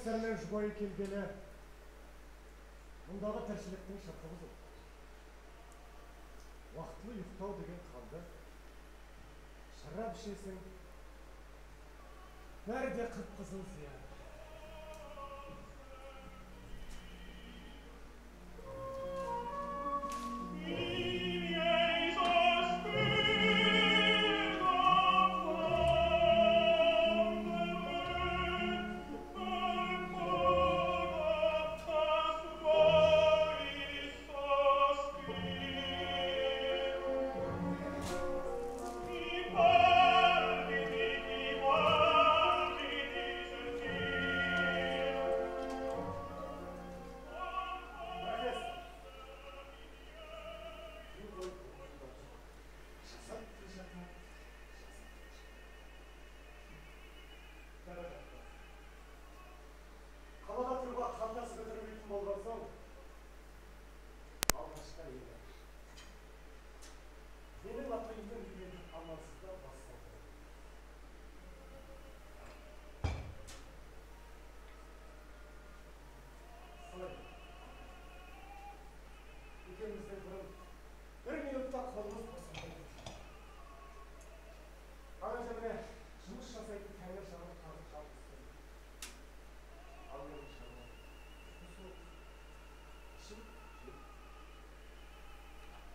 Профессормен жұбайы келгелі мұндағы тіршіліктің шырқы бұзылды. Уақытылы ұйықтау деген қалды. Шарап ішесің, бәрі де қып-қызыл зиян.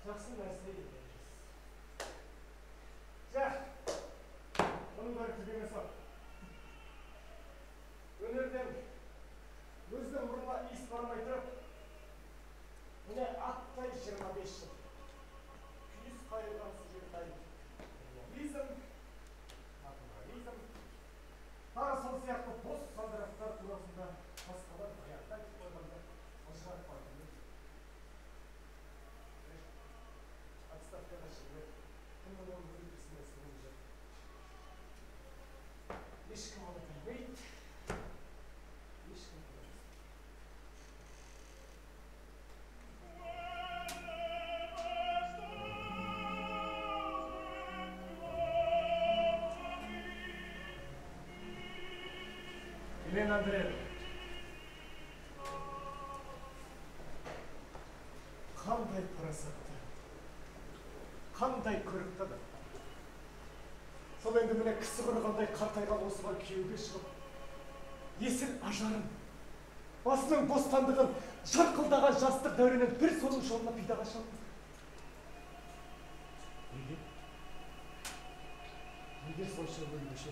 Жақсы нәрсе емес. Жә, бұның бәрі түк емес ау. Өнерден өзінің мұрнына иіс бармай тұрып, міне аттай 25 жыл. Күйіс қайырған сюжет реализм, натурализм, тағы сол сияқты бос сандырақтар турасында басқалар баяғыда айтып қойғанда ажыратпайтын. Отставкаға шығып, кімнің оның өлкесіне сіңіп жүр. Ешкім оны білмейді, ешкім білмейді. Елена Андреевна, қандай парасатты, қандай көрікті адам. Сол енді міне кісі құрығандай қартайған осыған күйеуге шығып, есіл ажарын, басының бостандығын, жарқылдаған жастық дәуренін бір соның жолына пидаға шалды. Неге? Неге сонша өлмеше?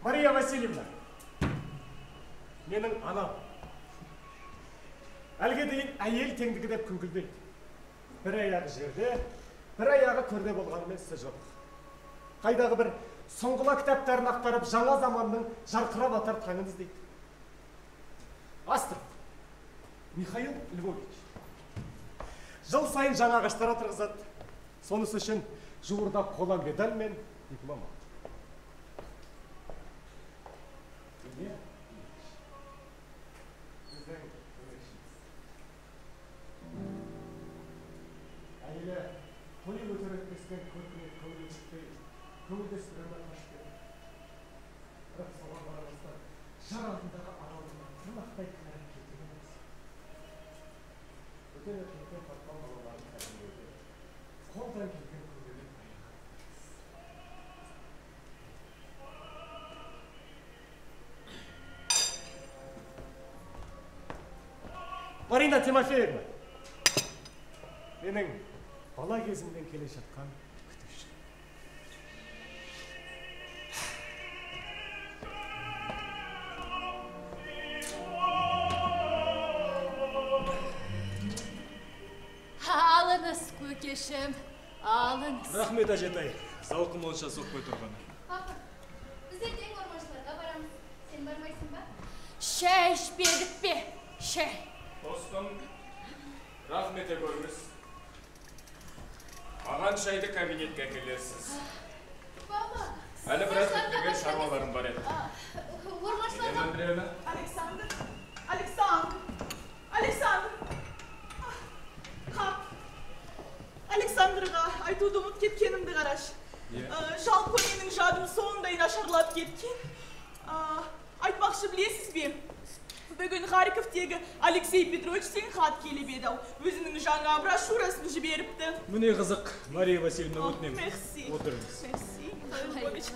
Мария Васильевна, менің анам. Әлге дейін әйел теңдігі деп күңкілдейді. Бір аяғы жерде, бір аяғы көрде болғанымен ісі жоқ. Қайдағы бір сұңғыла кітаптарын ақтарып, жаңа заманның жарқырап атар таңын іздейді. Астров Михаил Львович жыл сайын жаңа ағаштар отырғызады. Сонысы үшін жуырда қола медаль мен диплом алды. Илья Ильич, біздің көмекшіміз. Әйелі тойы өтер өтпестен көркіне көңілі түспей, көңілдес біреуіне қашып кетті. Бірақ соған қарамастан жар алдындағы адалдығына тырнақтай кінәрат келтірген емес. Бөтен еркектен тартқан балаларын тәрбиелеуде қолдан келген көмегін аяған емес. Марина Тимофеевна, менің бала кезімнен келе жатқан күтуші. Алыңыз, көкешім, алыңыз. Рахмет, әжетай, салқын монша соқпай тұрғаны. Папа, біз ертең орманшыларға барамыз. Сен бармайсың ба? Шай ішпедік пе? Шай. Достым, рахмет көріңіз. Маған шайды кабинетке әкелерсіз. Папа, әлі біраз бітпеген шаруаларым бар еді. Орманшыларға... Елена Андреевна. Александр, Александр, Александр. Қап. Александрға айтуды ұмытып кеткенімді қарашы. Жалпы менің жадым сондай нашарлап кеткен. Айтпақшы, білесіз бе? Бүгін Харьковтегі Алексей Петровичтен хат келіп еді-ау. Өзінің жаңа брошюрасын жіберіпті. Міне қызық, Мария Васильевна, өтінемін. Мерси. Отырыңыз. Мерси, Михаил Львович.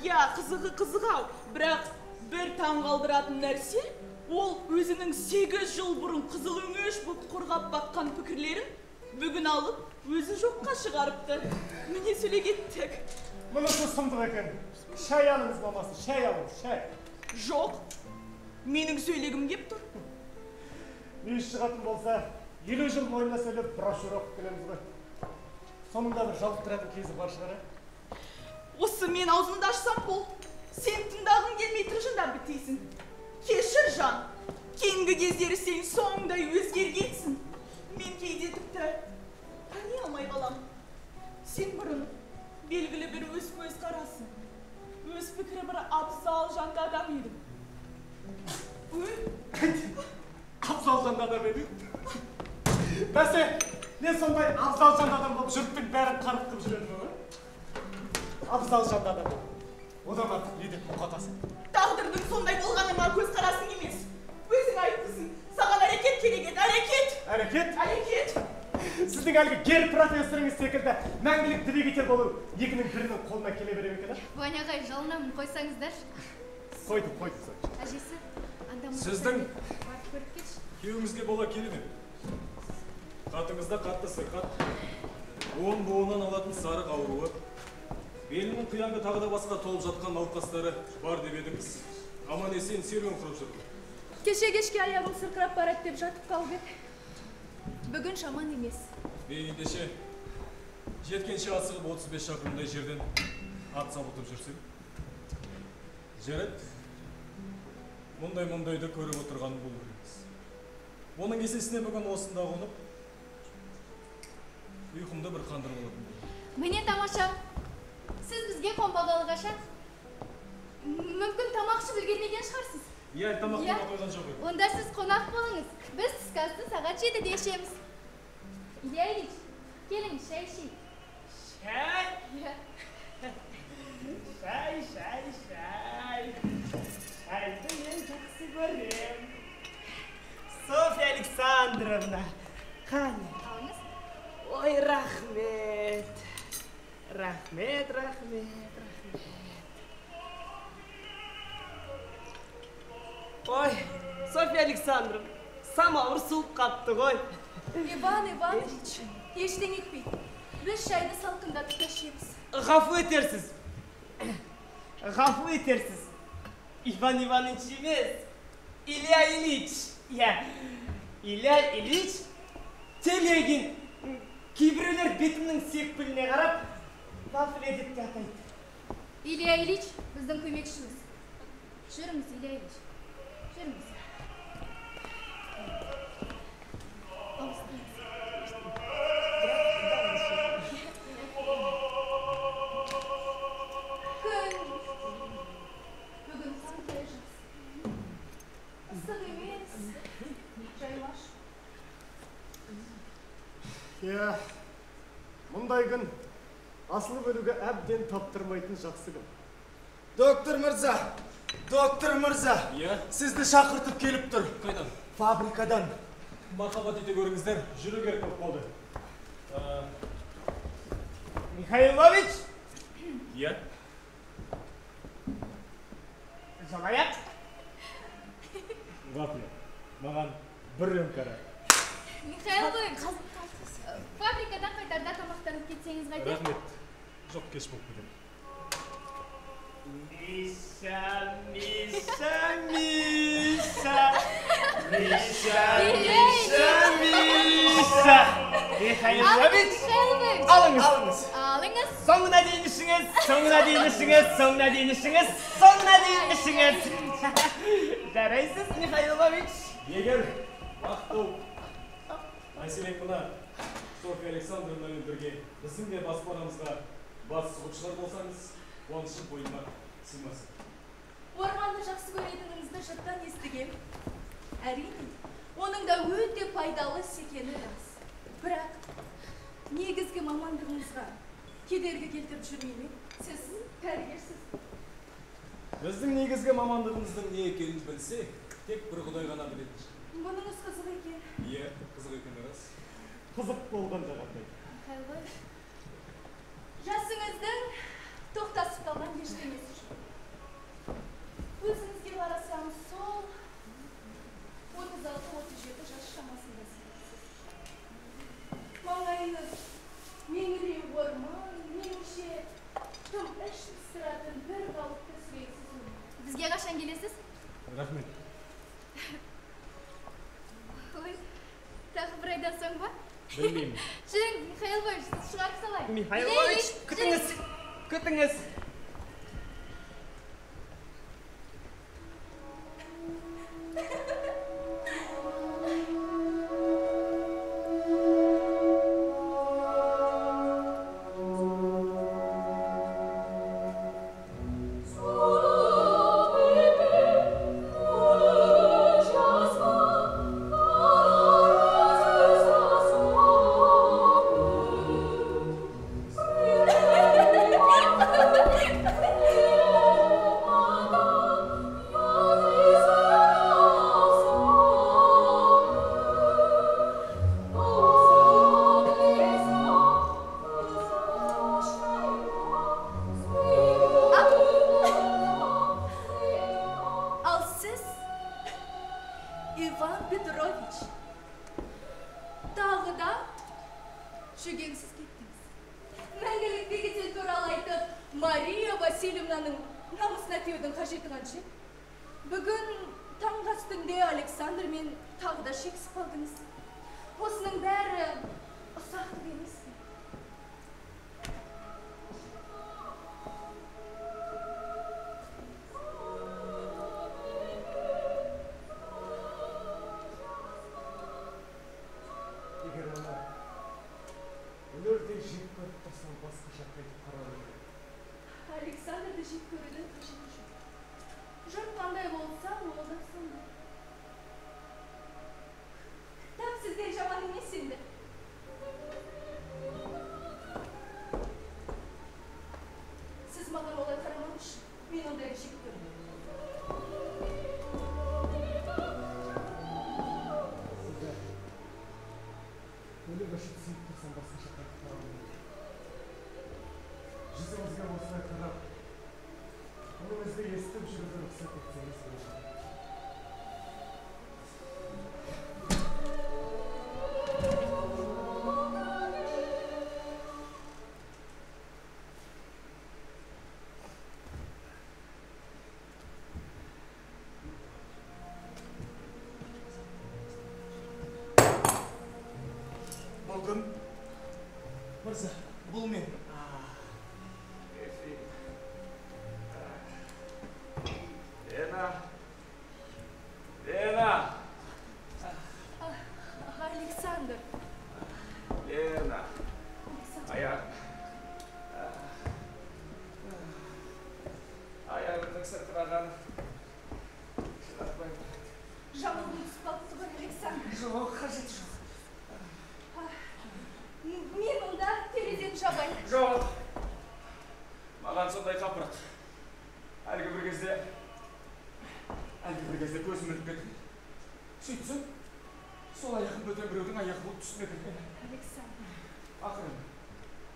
Иә, қызығы қызық-ау. Бірақ бір таңғалдыратын нәрсе, ол өзінің 8 жыл бұрын қызыл өңеш боп қорғап баққан пікірлерін бүгін алып, өзі жоққа шығарыпты. Міне сөйле кеттік. Мұнысы сұмдық екен. Шай алыңыз, мамасы, шай алыңыз, шай. Жоқ, менің сөйлегім кеп тұр. Мүйіз шығатын болса, 50 жыл мойнына сөйлеп, брошюра оқып келеміз ғой. Соның да бір жалықтыратын кезі бар шығар, ә? Осы мен аузымды ашсам болды. Сен тыңдағың келмей тыржыңдап бітесің. Кешір, жан. Кейінгі кездері сен сондай өзгергенсің. Мен кейде тіпті тани алмай қалам. Сен бұрын белгілі бір өз көзқарасың, өз пікірі бір абзал жанды адам едің. Абзал жанды адам едің? Бәсе, мен сондай абзал жанды адам болып жұрттың бәрін қарық қылып жүремін ғой. Абзал жанды адам болып. Одан артық не деп мұқатасың? Тағдырдың сондай болғаныма көзқарасың емес. Өзің айыптысың. Саған әрекет керек еді, әрекет! Әрекет? Әрекет! Сіздің әлгі гер профессорыңыз секілді мәңгілік двигатель болу екінің бірінің қолына келе бере ме екен, а? Ваня ағай, жалынамын, қойсаңыздаршы. Қойдым, қойдым, қойдым. Әжесі, анда Сіздің барып көріп келші. күйеуіңізге бола келемін. Қатыңызда қатты сырқат, он буыннан алатын сарық ауруы, белінің қиянғы тағы да басқа толып жатқан науқастары бар деп едіңіз. Аман есен серуен құрып жүр. Кеше кешке аяғым сырқырап барады деп жатып қалып еді. Бүгін жаман емес. Ендеше, жеткенше асығып 35 шақырымдай жерден ат сабытып жүрсем. Жарайды, мұндай-мұндайды көріп отырған бұл бір емес. Оның есесіне бүгін осында қонып, ұйқымды бір қандырып алатын болдым. Міне тамаша. Сіз бізге қонбағалы қашан? Мүмкін тамақ ішіп үлгермеген шығарсыз. Иә, тамақ қона қойған жоқ еді. Онда сіз қонақ болыңыз. Біз түскі асты сағат 7-де ішеміз. Илья Ильич, келіңіз, шай ішейік. Шай? Иә. Шай, шай, шай. Шайды мен жақсы көрем. Софья Александровна, қане? Алыңыз. Ой, рахмет. Рахмет, рахмет, рахмет. Ой, Софья Александровна, самауыр суып қапты ғой. Иван Иванович, ештеңе етпейді. Біз шайды салқындатып та ішеміз. Ғафу етерсіз. Ғафу етерсіз. Иван Иванович емес, Илья Ильич. Иә, Илья Ильич Телегин. Кейбіреулер бетімнің секпіліне қарап, вафля деп те атайды. Илья Ильич біздің көмекшіміз. Жүріңіз, Илья Ильич. Жүріңіз. Ауыстыңыз. Күн бүгін қандай жақсы. Ыстық емес, жайлаш. Иә, мұндай күн асылып өлуге әбден таптырмайтын жақсы күн. Доктор мырза, доктор мырза, Иә? Сізді шақыртып келіп тұр. Қайдан? Фабрикадан. Мархабат ете көріңіздер, жүру керек болып қалды. Михаил Львович, Иә? жалаяқ. Вафля, маған бір рюмка арақ. Михаил Львович, фабрикадан қайтарда тамақтанып кетсеңіз қайтеді? Рахмет. Жоқ, кеш болып кетемін. Миша, Миша, Миша. Миша, Илья Миша, Миша. Михаил Львович, Михаил Львович, алыңыз. Алыңыз. алыңыз. Соңына дейін ішіңіз, соңына дейін ішіңіз, соңына дейін ішіңіз, соңына дейін ішіңіз. Жарайсыз, Михаил Львович. Егер уақыт тауып, мәселен мына Софья Александровнамен бірге біздің де баспанамызға бас сұғып шығар болсаңыз, қуанышым қойныма сыймас. Орманды жақсы көретініңізді жұрттан естігем. Әрине, оның да өте пайдалы іс екені рас. Бірақ негізгі мамандығыңызға Кедергі келтіріп жүрмей ме? Сіз дәрігерсіз. Біздің негізгі мамандығымыздың не екенін білсе, тек бір Құдай ғана біледі. Бұныңыз қызық екен. Иә, қызық екен рас. Қызық болғанда қандай. Михаил Львович, жасыңыздың тоқтасып қалған ештеңесі жоқ. Өзіңізге қарасам, сол 36-37 жас шамасында сияқтысыз. Маңайыңыз меңіреу орман, меніңше тым іш пыстыратын бір қалыпты сүрексіз өмір. Бізге қашан келесіз? Рахмет. Ой, тағы бір айдан соң ба? Білмеймін. Жүріңіз, Михаил Львович, сізді шығарып салайын. Михаил Львович, күтіңіз, күтіңіз. Ал сіз, Иван Петрович, тағы да жүгенсіз кеттіңіз. Мәңгілік двигатель туралы айтып, Мария Васильевнаның намысына тиюдің қажеті қанша? Бүгін таңғы ас үстінде Александрмен тағы да шексіп қалдыңыз. Осының бәрі ұсақтық емес пе? Егер оны өлердей жек көріп тұрсам, басқаша қайтып қарар едім. Александрды жек көрудің қажеті жоқ. Жұрт қандай болса, ол да сондай. Тап сізден жаман емес енді. Сіз маған олай қарамаңызшы. Мен ондайды жек көрмеймін. Сізді өліп өшіп сүйіп тұрсам, басқаша қайтып қарар едім. Жүзіңізге осылай қарап, үніңізді естіп жүруді рұқсат етсеңіз болады. Бұл кім? Мырза, бұл мен. Ефим. Лена. Лена. Александр. Лена. Александр. Аяғым. Аяғымның сырқырағаны. Шыдатпаймын. Жамылғың түсіп қалыпты ғой, Александр. Жоқ, қажеті жоқ. Мен онда терезені жабайын. Жоқ. Маған сондай қапырық. Әлгі бір кезде көзім іліп кетті. Сөйтсем, сол аяғым бөтен біреудің аяғы болып түсіме кірген. Александр. Ақыры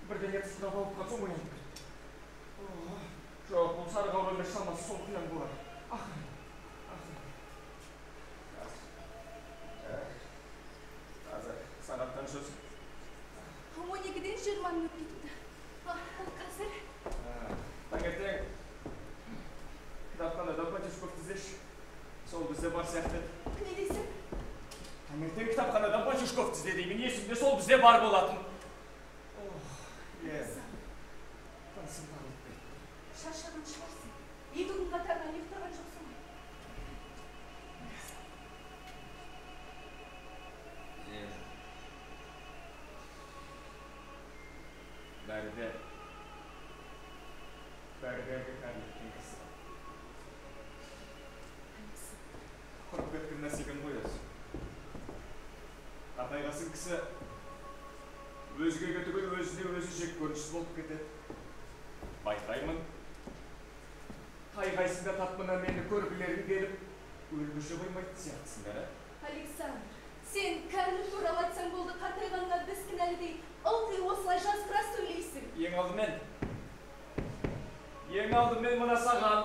бірдеңе тысқырап алып қалған соң оянып кеттім. Жоқ, бұл сары қауыр емес, шамасы сол құян болар. Ақыры. Ақыры. Қазір сағаттан сөз. 12-ден 20 минут кетіпті. Ал қазір Таңертең кітапханадан Патюшковты іздеші. Сол бізде бар сияқты еді. Не дейсің? Таңертең кітапханадан Патюшковты ізде деймін. Есімде сол бізде бар болатын. Ох, е. Тынысым тарылып кетті. Шаршаған шығарсың. 2 күн қатарынан ұйықтаған жоқсың ғой. Бәрі де әлгі кәріліктің кісі. Құрып кеткен нәрсе екен ғой өзі. Қартайғасын кісі Өзгеге түгіл өзіне өзі жек көрініш болып кетеді. Байқаймын. Қай-қайсында тап мына мені көргілерің келіп, өлгіше қоймайтын сияқтысыңдар, ә? Александр, сен кәрілік туралы айтсаң болды, қартайғанға біз кінәлідей ылғи осылай жазғыра сөйлейсің. Ең алдымен мына саған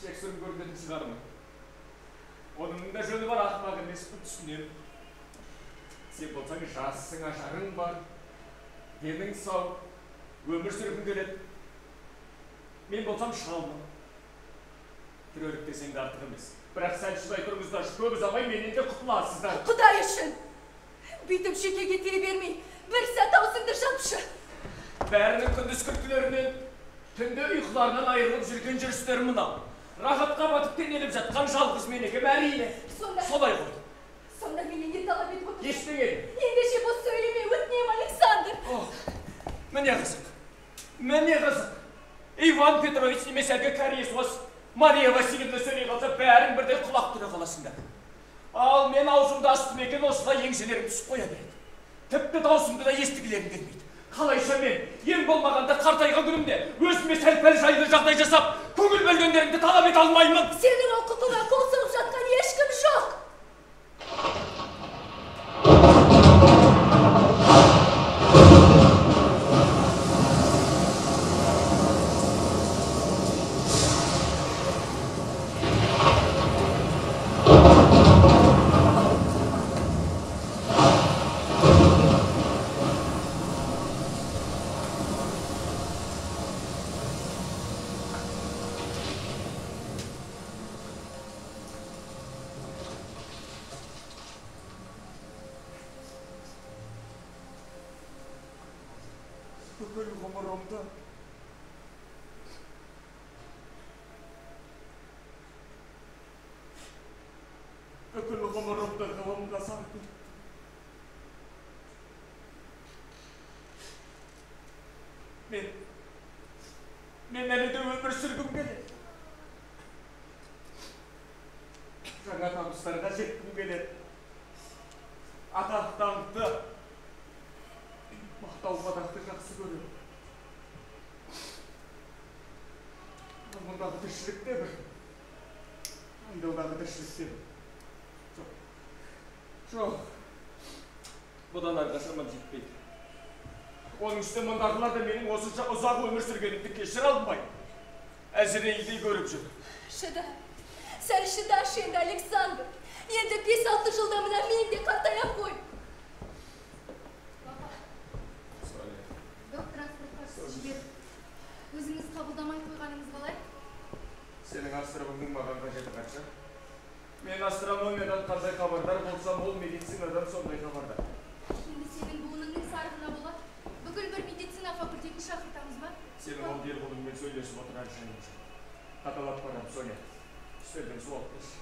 жексұрын көрінетін шығармын. Оның да жөні бар, ақымақ емеспін, түсінемін. Сен болсаң жассың, ажарың бар, денің сау, өмір сүргің келеді. Мен болсам шалмын. Тірі десең де артық емес. Бірақ сәл шыдай тұрыңыздаршы, көп ұзамай менен де құтыласыздар. Құдай үшін! Бүйтіп жекеге тие бермей, бір сәт аузыңды жапшы. Бәрінің күндіз күлкілерінен, түнде ұйқыларынан айырылып жүрген жүрістері мынау. Рахатқа батып теңеліп жатқан жалғыз мен екем, әрине. Солай ғой. Сонда менен не талап етіп отырсың? Ештеңе. Ендеше бос сөйлеме, өтінемін, Александр. Міне қызық. Міне қызық. Иван Петрович немесе әлгі кәрі есуас Мария Васильевна сөйлей қалса, бәрің бірдей құлақ түре қаласыңдар. Ал мен аузымды аштым екен, осылай еңселерің түсіп қоя береді. Тіпті даусымды да естігілерің келмейді. Қалайша мен ең болмағанда қартайған күнімде өзіме сәл-пәл жайлы жағдай жасап, көңіл бөлгендеріңді талап ете алмаймын. Сенің ол құқыңа қол соғып жатқан ешкім жоқ. Бүкіл ғұмырымды ғылымға сарп еттім. Мен әлі де өмір сүргім келеді. Жаңа табыстарға жеткім келеді. Атақ даңқты, мақтау мадақты жақсы көремін. Мұндағы тіршілік те бір, айдаудағы тіршілік те бір. Жоқ, жоқ, бұдан арға шамам жетпейді. Оның үстіне мұндағылар да менің осынша ұзақ өмір сүргенімді кешіре алмай, әзірейілдей көріп жүр. Шыда, сәл шыдашы енді, Александр. Енді 5-6 жылда мына мен де қартаям ғой. Папа, доктор транспортқа жіберіп, өзіңіз қабылдамай қойғаныңыз қалай? Сенің астрономның маған қажеті қанша? Мен астрономиядан қандай хабардар болсам, ол медицинадан сондай хабардар. Енді сенің буыныңның сарығына бола, бүкіл бір медицина факультетін шақыртамыз ба? Сенің ол Ерболыңмен сөйлесіп отырған жайың жоқ. Қаталап барам, Соня. Үстелден су алып келші.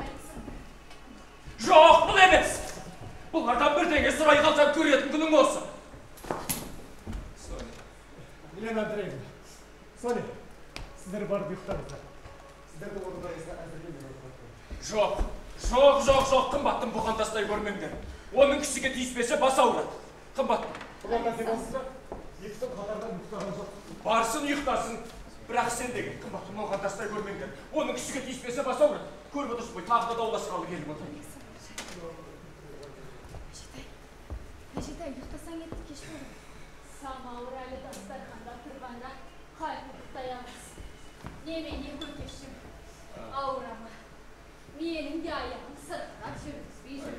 Александр. Жоқ, бұл емес! Бұлардан бірдеңе сұрай қалсам көретін күнің осы. Соня. Елена Андреевна, Соня, сіздер барып ұйықтаңыздар. Сіздердің орындарыңызға әзірге мен отырып қояйын. Жоқ, жоқ, жоқ, жоқ, қымбаттым, бұған тастай көрмеңдер. Оның кісіге тиіспесе бас ауырады. Қымбаттым. Бұлардан демалсыз ба? Екі түн қатардан ұйықтаған жоқ. Барсын ұйықтасын, бірақ сен деген қымбаттым, оған тастай көрмеңдер. Оның кісіге тиіспесе бас ауырады. Көріп отырсың ғой, тағы да дауласқалы келіп отыр. Әжетай, Әжетай, ұйықтасаң етті, кеш болды. Самауыр әлі дастарханда тұрғанда қайтып ұйықтай алмас. Немене көкешім, ауырама. Менің де аяғым сырқырап жүргізбей жүр.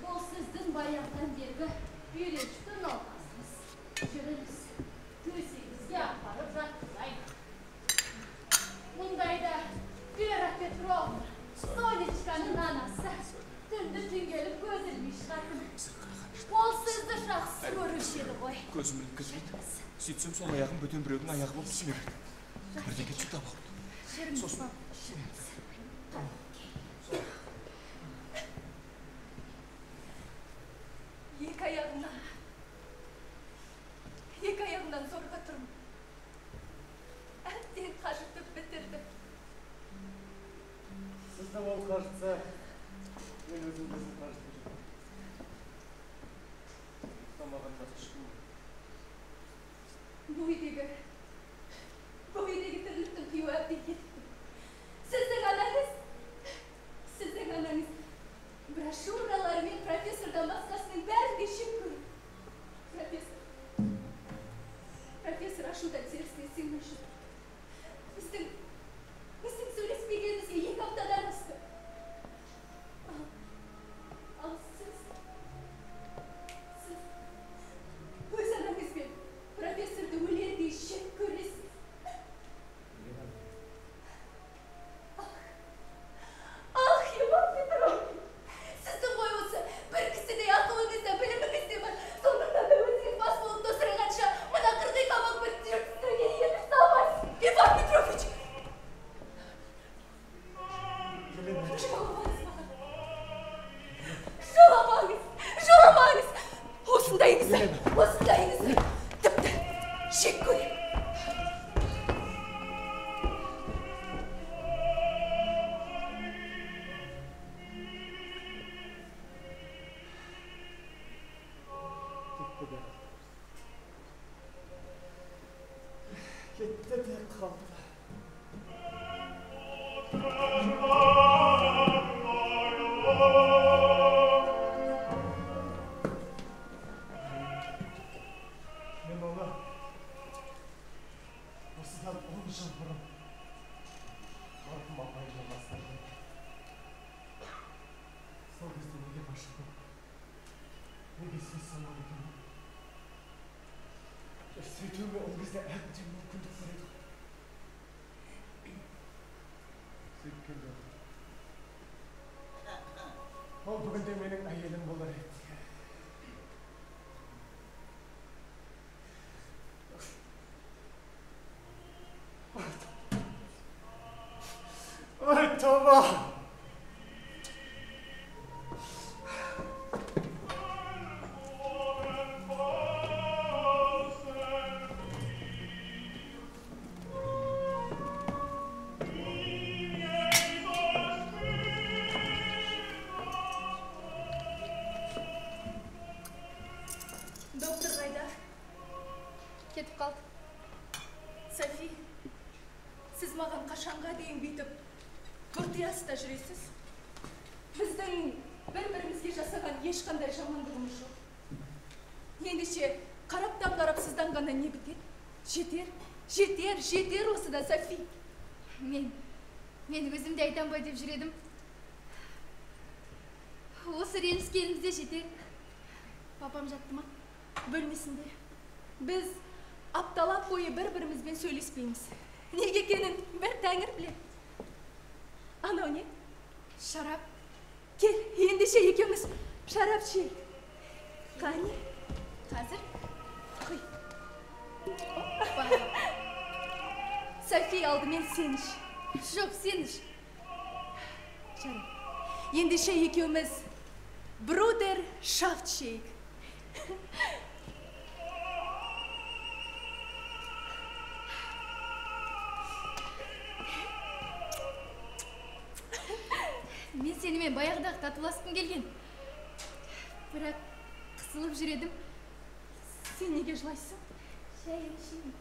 Бұл сіздің баяғыдан бергі үйреншікті науқасыңыз. Жүріңіз, төсегіңізге апарып жатқызайын. Мұндайда Вера Петровна, Сонечканың анасы, түнді түнделіп көз ілмей шығатын. Ол сізді жақсы көруші еді ғой. Көзім ілгізбейді. Сөйтсем сол аяғым бөтен біреудің аяғы болып түсіме кірді. Бірдеңе тұтап ауырды. Жүріңіз, Сосын. жүріңіз. Екі аяғымнан зорға тұрмын. Әбден қажытып бітірді. Сізді ол қажытса, мен өзімді өзім қажытып жүрмін. маған жатқыш болды. Бұл үйдегі тірліктің қиюы әбден кетіпті. Сіздің анаңыз брошюралары мен профессордан басқасының бәрін де жек көреді. Профессор ашудан терісіне сыймай жүр. Біздің сөйлеспегенімізге 2 аптадан асты. Ал сіз өз анаңызбен профессорды өлердей жек көресіз. Ах, Иван Петрович, сіздің ғой осы бір кісідей ақылыңыз да біліміңіз де бар. Сондықтан да өзіңіз бас болып тосырғанша мына қырғи қабақ бір жүргізуге елі салмайсыз. Иван Петрович! Жоламаңыз маған. Жоламаңыз. Осындайыңызды тіпті жек көремін. Кетті де қалды. Мен оны осыдан 10 жыл бұрын марқұм апайымнан бастадым. Сол кезде неге ғашық болып, неге сөз салмады екенмін? Сөйтуіме ол кезде әбден мүмкіндік бар еді. Сөйткенде ол бүгінде менің әйелім болар еді. Ой, тоба! Доктор қайда? Кетіп қалды. Софи, сіз маған қашанға дейін бүйтіп бұртиясызда жүресіз? Біздің бір-бірімізге жасаған ешқандай жамандығымыз жоқ. Ендеше қараптан қарап сызданғаннан не бітеді? Жетер, жетер, жетер осыдан, Софи. Мен өзім де айтам ба деп жүр едім. Осы ренжіскеніміз де жетер. Папам жатты ма? Бөлмесінде. Біз апталап бойы бір-бірімізбен сөйлеспейміз. Неге екенін бір тәңір біледі. Анау не? Шарап. Кел, ендеше екеуміз шарап ішейік. Қане? Қазір. Құй. Опа. Софи, алдымен сен іш. Жоқ, сен іш. Жарайды. Ендеше екеуміз брудер шафт ішейік. Мен сенімен баяғыда-ақ татуласқым келген. Бірақ қысылып жүр едім. Сен неге жылайсың? Шай әншейін.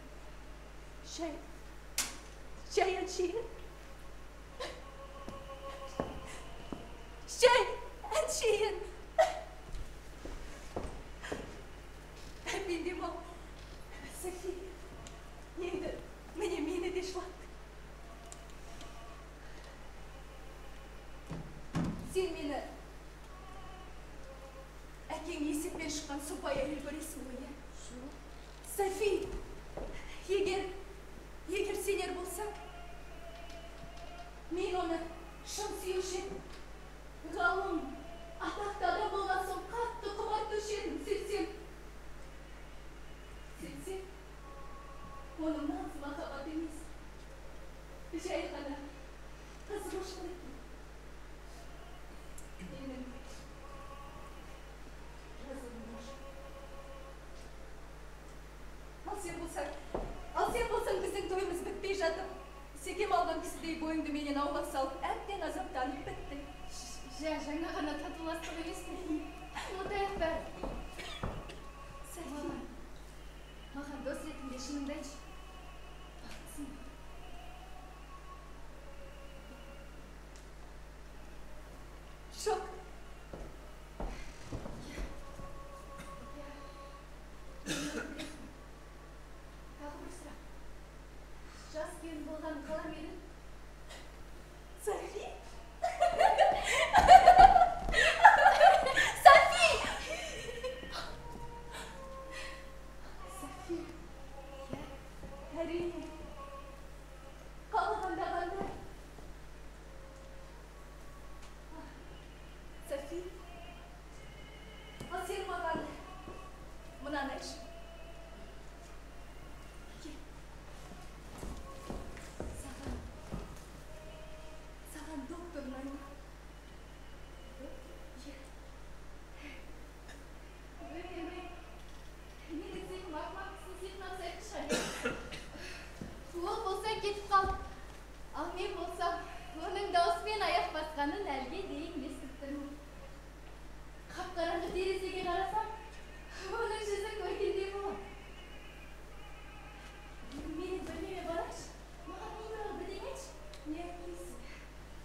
Шай әншейін. Шай әншейін. Пендем-ау, Софи, енді міне мені де жылаттың. Сен мені әкең есеппен шыққан сұмпай әйел көресің ғой, иә? Жоқ. Софи, егер сенер болсаң, мен оны шын сүюші едім. Ғалым, атақты адам болған соң қатты құмартушы едім. Сөйтсем, оның нағыз махаббат емес, жай ғана қызығушылық екен. Менің жазығым бар. Ал сен болсаң біздің тойымыз бітпей жатып, секем алған кісідей бойыңды менен аулақ салып, әбден азаптанып біттің. Жа, жаңа ғана татуластық емес пе? Ұмытайық бәрін. Қатты ұнай ма? Ол болса кетіп қалды. Ал мен болсам, оның даусымен аяқ басқанын әлге дейін естіп тұрмын. Қап-қараңғы терезеге қарасам, оның жүзін көргендей болады. Менің бөлмеме барайыншы, маған не туралы бірдеңе айтшы. Не айтпайсың?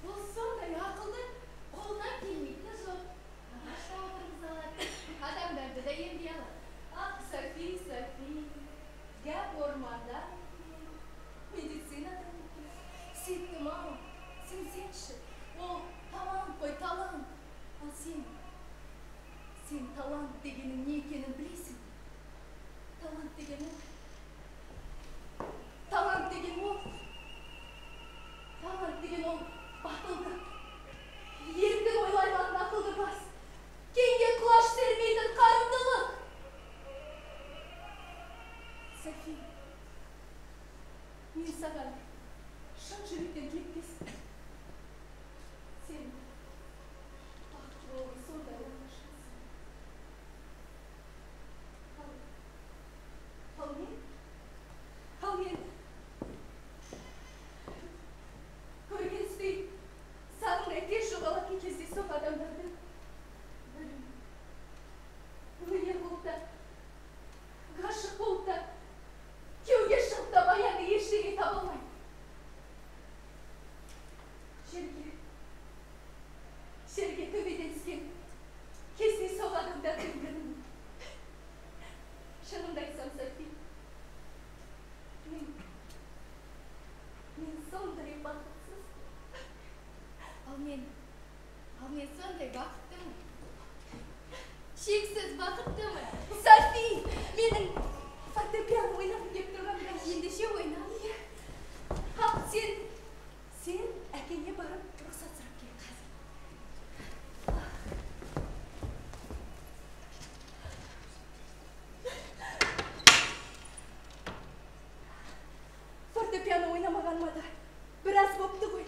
Ол сондай ақылды, қолынан келмейтіні жоқ. Ағаш та отырғыза алады, адамдарды да емдей алады. Ах, Софи, Софи, гәп орманда, медицинада екен. Сүйіктім ау, сенсеңші, ол талант қой, талант. Ал сен, сен талант дегенің не екенін білесің. Талант деген ол, талант деген ол, талант деген ол батылдық, еркін ойлай алатын ақылды бас, кеңге құлаш сермейтін қарымдылық. Софи, мен саған шын жүректен тілектеспін. Сен бақытты болуға сондай оңашасың. Ал мен көрген түстей сағымдай тез жоғалатын кездейсоқ адамдардың бірімін. Өнер болып та, ғашық болып та, күйеуге шығып та баяғы ештеңе таба алмаймын. Жерге төбеден түскен кездейсоқ адамдардың бірімін. Шынымды айтсам, Софи, мен сондай бақытсыз. Ал мен сондай бақыттымын. Шексіз бақыттымын. Софи, менің фортепиано ойнағым келіп тұрғанда. Ендеше ойна. Ал сен әкеңе барып рұқсат сұрап кел қазір. Фортепиано ойнамағаныма да біраз бопты ғой.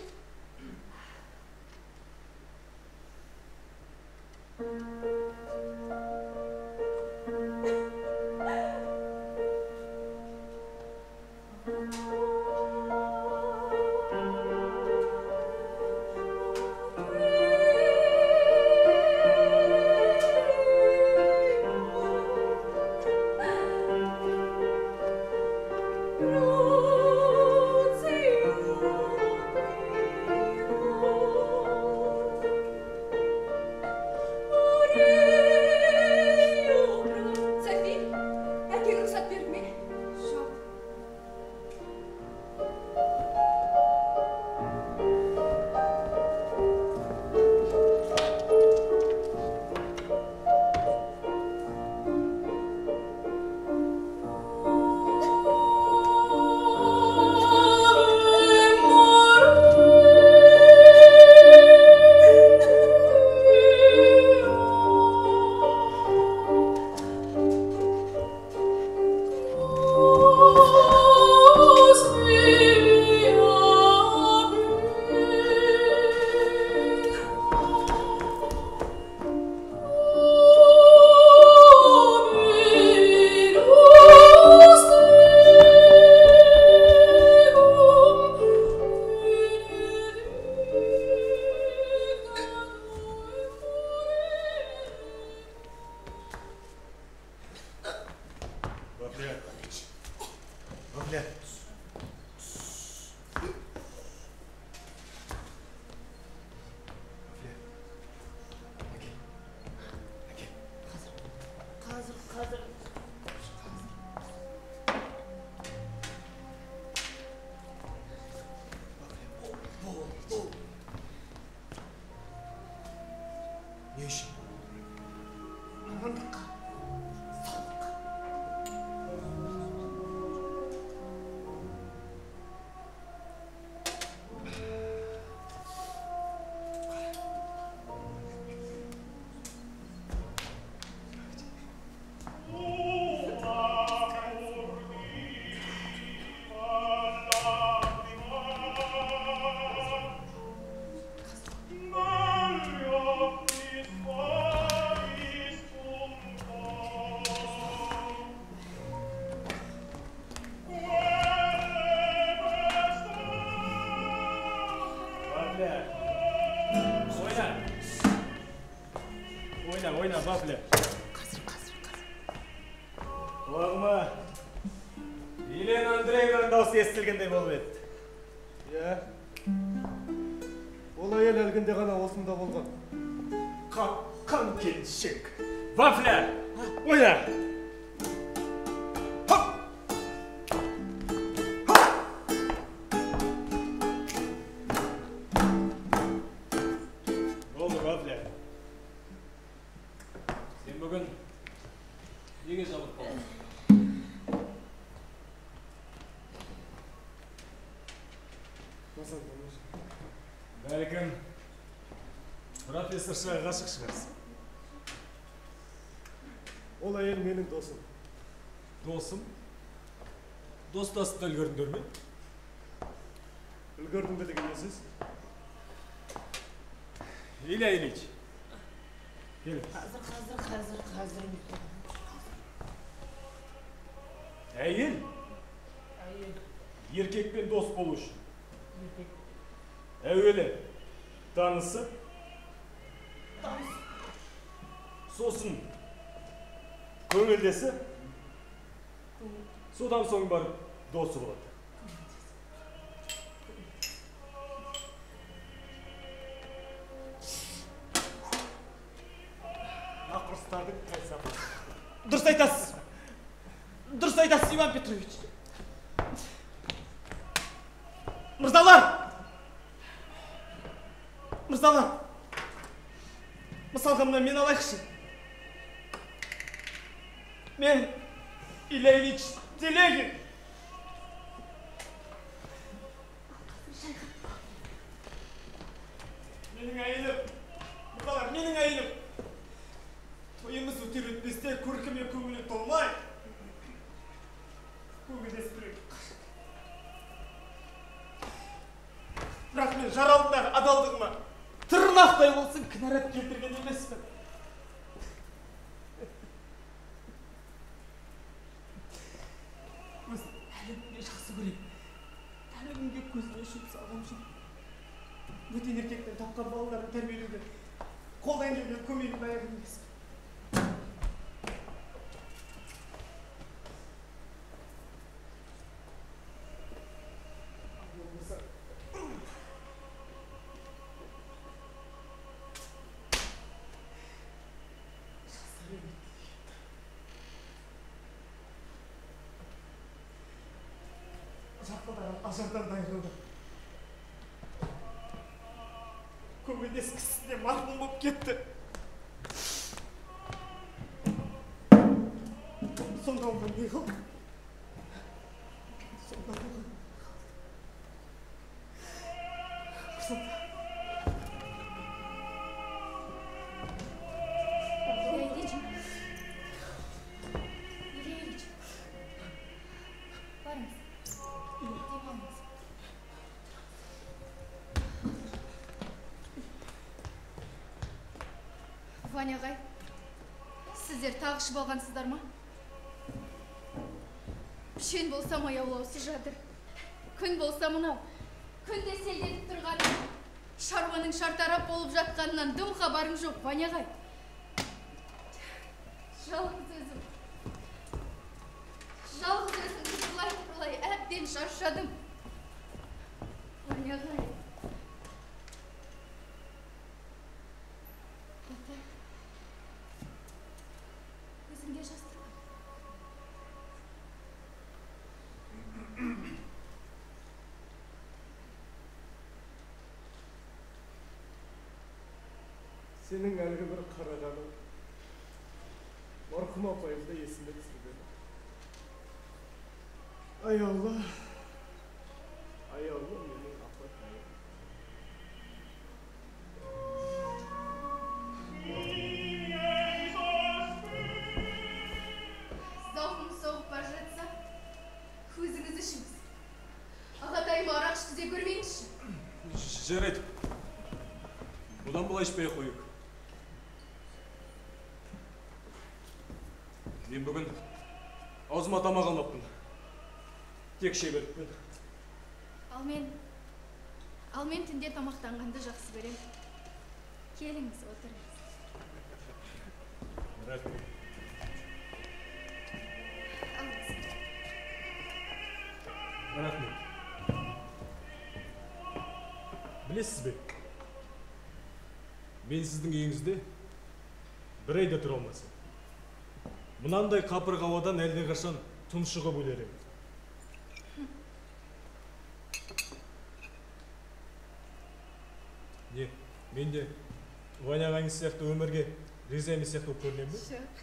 Ойна. Ойна, ойна, Вафля. Қазір, қазір, қазір. Құлағыма Елена Андреевнаның даусы естілгендей болып еді. Иә. Ол әйел әлгінде ғана осында болған. Қаққан келіншек. Вафля, ойна! Хоп! Хоп! Болды, Вафля. Сен бүгін неге жабылып қалдың? Бәлкім, профессоршаға ғашық шығарсың. Ол әйел менің досым. Досым? Достасып та үлгердіңдер ме? Үлгердім бе деген не сөз? Илья Ильич, кел. Қазір, қазір, қазір, қазір. Әйел? Әйел. Еркекпен дос болу үшін. Еркек. Әуелі танысып, сосын көңілдесіп, содан соң барып досы болады. Нақұрыстардың пәлсапасы. Дұрыс айтасыз. Дұрыс айтасыз, Иван Петрович. Мырзалар! Мырзалар! Мысалға мына мен алайықшы. Мен Илья Ильич Телегин. Менің әйелім, мырзалар, менің әйелім. Тойымыз өтер өтпесте көркіме көңілі толмай, көңілдес біреуге қашты. Бірақ мен жар алдындағы адалдығыма тырнақтай болсын кінәрат келтірген емеспін. Өзін әлі күнге жақсы көрем. Әлі күнге көзіне шөп салғам жоқ. Бөтен еркектен тапқан балаларын тәрбиелеуге қолдан келген көмегімді аяған емеспін. Ал болмаса жастар еңбекте жарқылдаған ажардан да айырылды. Көңілдес кісісіне марқұм болып кетті. Сонда оған не қалды? Сонда оған не қалды? Сонда Илья Ильич. Илья Ильич. Барыңыз. Демалыңыз. Ваня ағай, сіздер тағы ішіп алғансыздар ма? Пішен болса маяулаусыз жатыр. Күн болса мынау. Күнде селдетіп тұрған шаруаның шартарап болып жатқанынан дым хабарым жоқ, Ваня ағай. Жалғыз өзім. Жалғыз өзім тыпырлай-тыпырлай әбден шаршадым. Ваня ағай. Ата, өзіңде жастық. Сенің әлгі бір қарағаның марқұм апайымды есіме түсірген. Ай Алла, ай Алла менің апатайым. Зауқым соғып бара жатса, өзіңіз ішіңіз. Ағатайыма арақ ішкізе көрмеңізші. Жарайды. Бұдан былай ішпей ақ қояйық. Мен бүгін аузыма тамақ алмаппын. Тек іше беріппін. Ал мен түнде тамақтанғанды жақсы көремін. Келіңіз, отырыңыз. Рахмет. Алыңыз. Рахмет. Білесіз бе? Мен сіздің үйіңізде бір ай да тұра алмасам. Мынандай қапырық ауадан әлдеқашан тұншығып өлер едім. Не, мен де Ваня ағайыңыз сияқты өмірге риза емес сияқты болып көрінемін бе? Жоқ.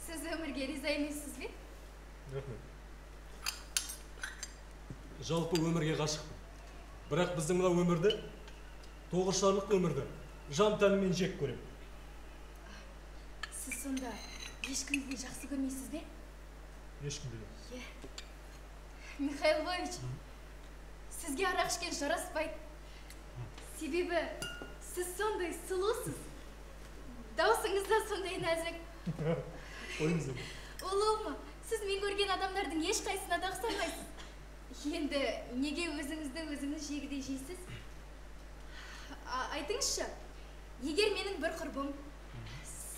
Сіз өмірге риза емессіз бе? Рахмет. Жалпы өмірге ғашықпын. Бірақ біздің мына өмірді, тоғышарлық өмірді жан тәніммен жек көремін. Сіз сонда ешкімді де жақсы көрмейсіз бе? Ешкімді де. Е. Михаил Львович, сізге арақ ішкен жараспайды. Себебі сіз сондай сұлусыз. Даусыңыз да сондай нәзік. Қойыңыз енді. Ұлы ма, сіз мен көрген адамдардың ешқайсысына да ұқсамайсыз. Енді неге өзіңізді өзіңіз жегідей жейсіз? Айтыңызшы, егер менің бір құрбым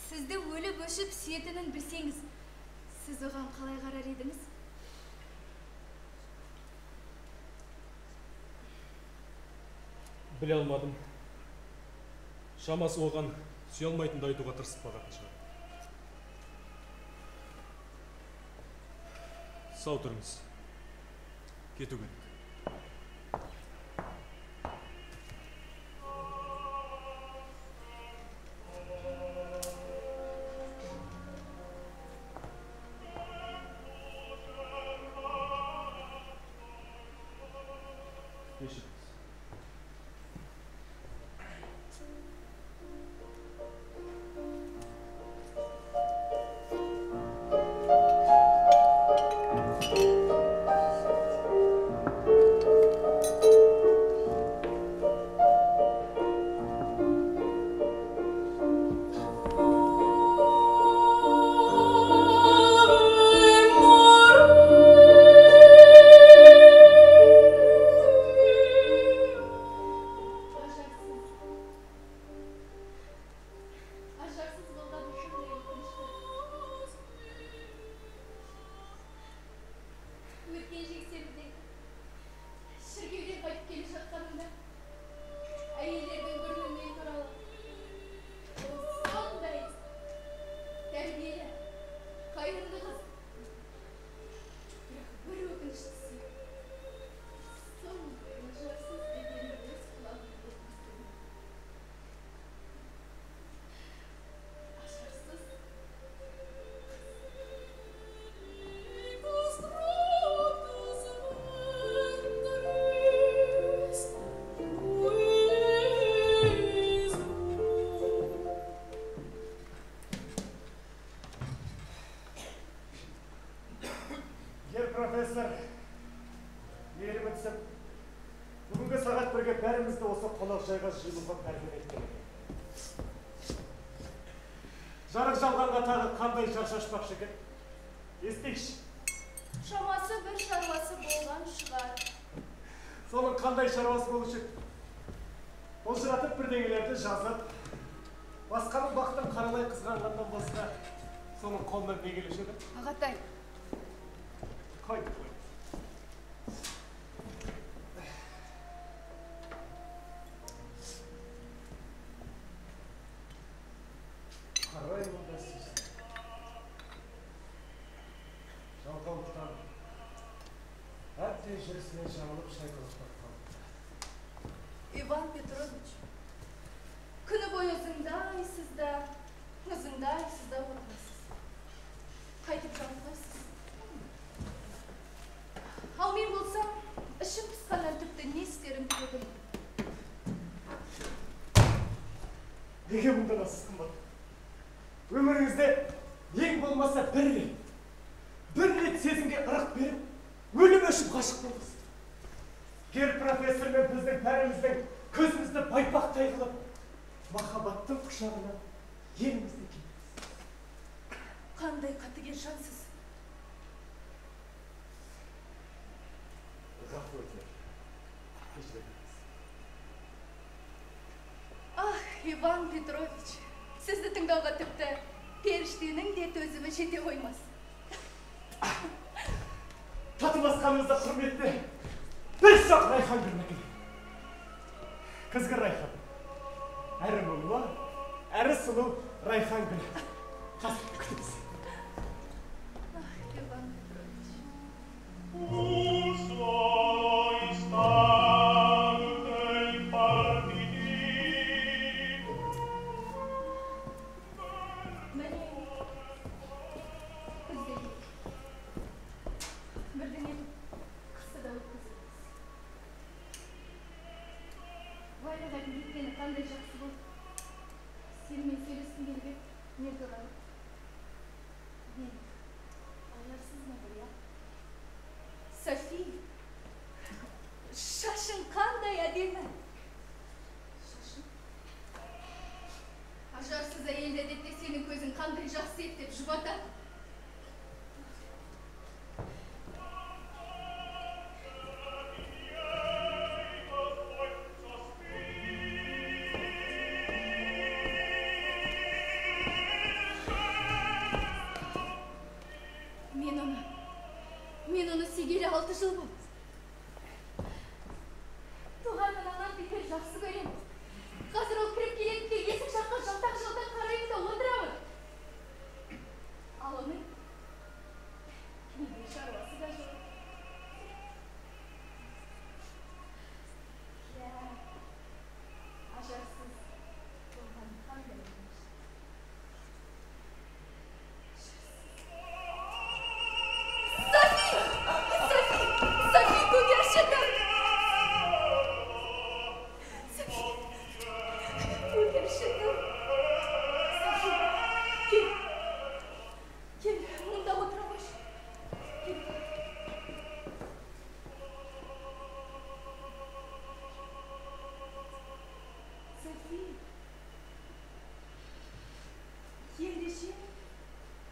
сізді өліп өшіп сүйетінін білсеңіз, сіз оған қалай қарар едіңіз? Біле алмадым. Шамасы оған сүйе алмайтынды айтуға тырысып бағатын шығар. Сау тұрыңыз. Кету керек. Кешіріңіз. Ажарсыз болғаны қандай өкінішті. Өткен жексенбіде шіркеуден қайтып келе жатқанымда әйелдердің бірінің мен туралы ол сондай тәрбиелі, қайырымды қыз. Бірақ бір өкініштісі сондай ажарсыз дегенін өз құлағыммен естідім. Ажарсыз. Гер профессор, мейірімі түсіп, бүгінгі сағат бірге бәрімізді осы қонақжайға жиылуға пәрмен еткен екен. Жарық жалғанға тағы қандай жар шашпақшы екен? Естейікші. Шамасы бір шаруасы болған шығар. Соның қандай шаруасы болушы еді? Былжыратып бірдеңелерді жазып, басқаның бақытын қаралай қызғанғаннан басқа соның қолынан не келуші еді? Ағатай, Қой, қой. Қараймын да сүйсінемін. Жалқаулықтан әбден жүрісінен жаңылып шайқалақтап қалыпты. Иван Петрович, күні бойы ызыңдайсыз да, ызыңдайсыз да отырасыз. Қайтып жалықпайсыз. Ал мен болсам, ішім пысқаннан тіпті не істерімді де білмеймін. Неге мұңданасыз, қымбат? Өміріңізде ең болмаса бір рет сезімге ырық беріп, өліп өшіп ғашық болдыңыз. Гер профессор мен біздің бәріміздің көзімізді байпақтай қылып, махаббаттың құшағына елімізді киттіңіз. Қандай қатыгез жансыз. Ғафу өтінемін. Кешіре көріңіз. Ах, Иван Петрович, сізді тыңдауға тіпті періштенің де төзімі жете қоймас. Татуласқаныңызда құрметті бір шоқ райхан гүлін әкелейін. Күзгі райхан. Әрі мұңлы, әрі сұлу райхан гүлі. Қазір күтіңіз. Ах, Иван Петрович. Міне, күз де келді. Бірдеңе қысты да өткіземіз. Валяға кеткені қандай жақсы болды. Сенімен сөйлескім келіп еді, не туралы? Мен ажарсызбын ғой, иә? Софи, шашың қандай әдемі. Шашың? Ажарсыз әйелді әдетте сенің көзің қандай жақсы еді деп жұбатады. Мен оны сүйгелі 6 жыл болды. Туған анамнан бетер жақсы көремін. Қазір ол кіріп келеді де есік жаққа жалтақ-жалтақ қараймын да отырамын. Ал оның менде шаруасы да жоқ. Иә, ажарсыз болған қандай өкініш. Софи! Софи! Софи, көгершінім! Софи! Көгершінім! Софи, кел! Кел, мұнда отыра қойшы. Кел. Софи!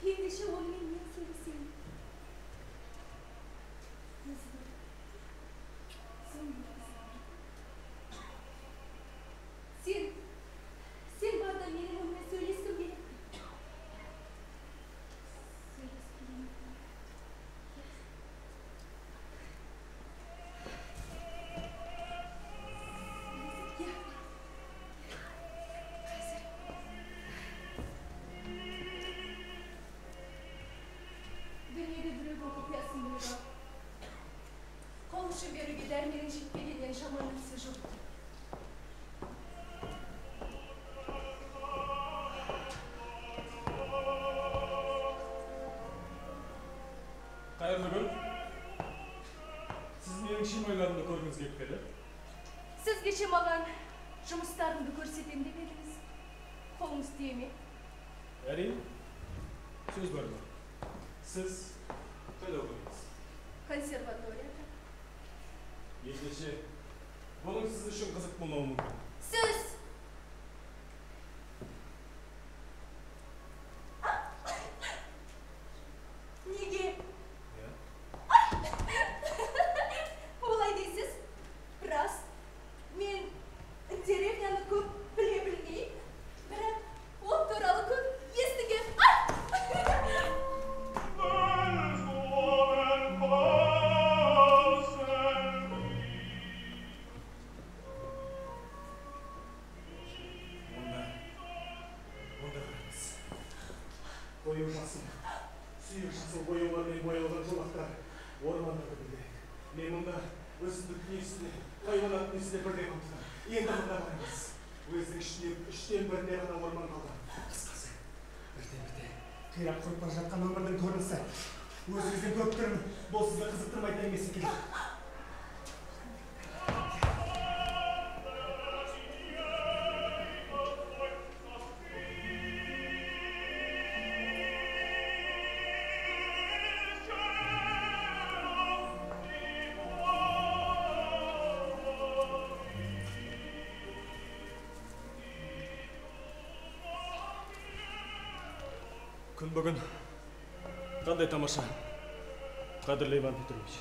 Ендеше онымен мен сөйлесейін. Өзі бір сондай қыз бар. Сен бар да менің онымен сөйлескім келеді. Сөйлескім келеді. Иә. Қазір. Дүниеде біреудің құпиясын біліп алып, қол ұшын беруге дәрменің жетпегеннен жаман нәрсе жоқ. Қайырлы күн. Сіз менің шимайларымды көргіңіз келіп пе еді? Сіз кеше маған жұмыстарымды көрсетем деп едіңіз. Қолыңыз тие ме? Әрине, сөз бар ма? Сіз қайда оқыдыңыз? Консерваторияда. Ендеше, бұның сіз үшін қызық болмауы мүмкін. Сөз! Неге? Иә. Олай дейсіз? Рас, мен деревняны көп біле білмеймін, бірақ ол туралы көп естігем. Онда қараңыз. Қою жасыл, сүйек жасыл бояулармен боялған жолақтар ормандарды білдіреді. Мен мұнда өсімдік дүниесіне, хайуанат дүниесіне бірдей қамтыдым. Енді мұнда қараңыз. Өзінің ішінде 1/3 ғана орман қалды. Қысқасы, бірте-бірте қирап құрып бара жатқан өмірдің көрінісі. Өзіңізден көріп тұрмын, бұл сізді қызықтырмайтын емес екен. Күн бүгін қандай тамаша, қадірлі Иван Петрович.